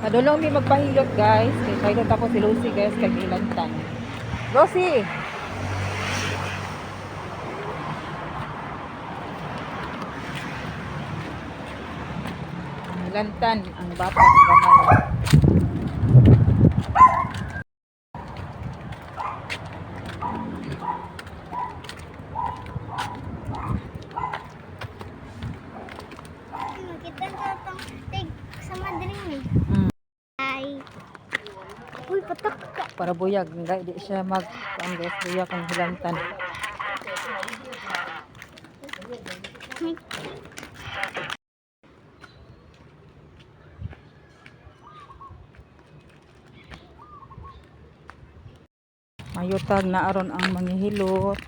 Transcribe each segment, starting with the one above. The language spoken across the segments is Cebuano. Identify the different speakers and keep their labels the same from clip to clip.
Speaker 1: Adulong mi magpahilot, guys. Kay pahilot ako si Lucy, guys, kay gilantan. Lucy! Gilantan ang bata ang gamay.
Speaker 2: Makita ko itong tig sa madring eh. Ay. Uy, patak ka.
Speaker 1: Para buyag, nga di siya mag ang guys, buyag ang hilantan.
Speaker 2: May
Speaker 1: Mayutag na aron ang mangihilot.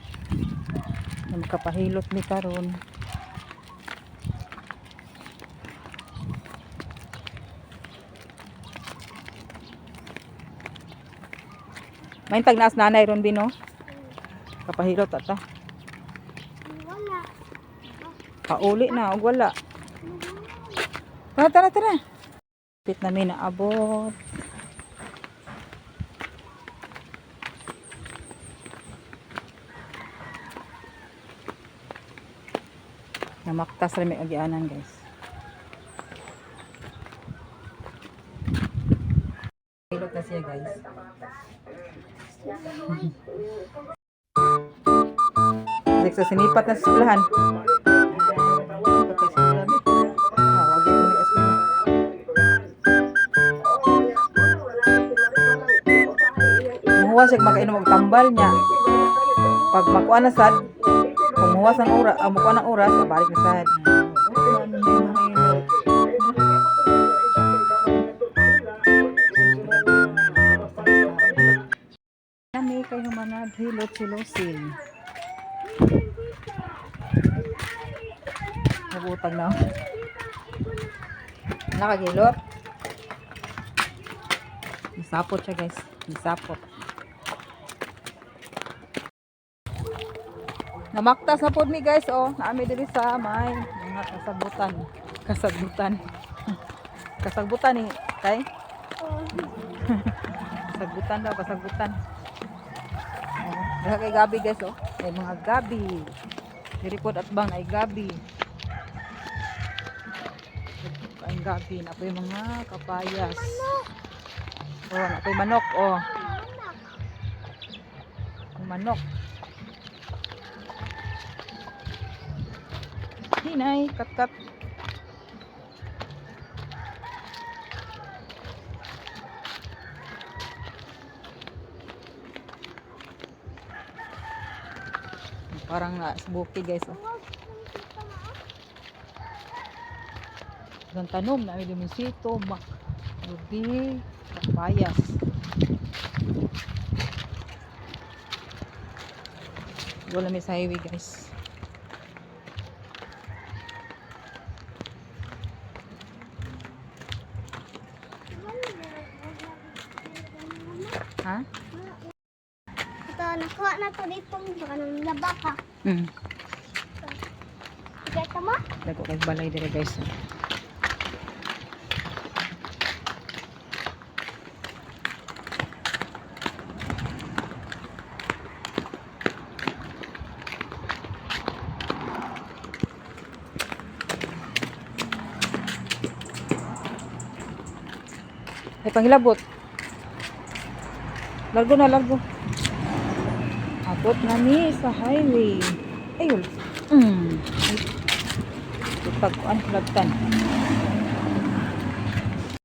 Speaker 1: Na makapahilot ni karon. Maintag na as nanay ron bino. Kapahilot ata.
Speaker 2: Wala.
Speaker 1: Pauli na og wala. Tara, tara, tara. Pit na mi naabot. Namaktas ra mi agianan, guys. Hilot na siya, guys. Sa sinipat na sa eskwelahan. Patay sa eskwelahan. Ah, wag yun na eskwela. Muhuwa siya makainom og tambal niya. Pag makuha na sad, kumuha sang oras, ah, mukuha ng oras, ah, balik na sad. Kami kay humanad hilot si Lucy. Nabutag na. Nakagilot. Nisapot siya, guys. Nisapot. Namaktas na pod mi, guys, oh. Naami diri sa may mga kasabutan. Kasabutan. Kasabutan ni kay.
Speaker 2: Oh.
Speaker 1: Kasagutan daw, kasagutan. Oh, daghan kay gabi, guys, oh. May mga gabi. Diri pod at bang ay gabi. Ang gabi na po yung mga kapayas. Oh, na po yung manok, oh. Yung manok. Hinay, kat-kat. Parang na sa bukid, guys, oh. Ang tanom na may limoncito, mak, lubi, kapayas. Wala may sa highway, guys. Ha?
Speaker 2: Ito, nakuha na to dito. Baka nang laba ka. Kita mo?
Speaker 1: Dago kay balay dire, guys. Ay, pangilabot. Largo na, largo. Abot na mi sa highway. Ayun. Ay. Pagkuan, lagtan.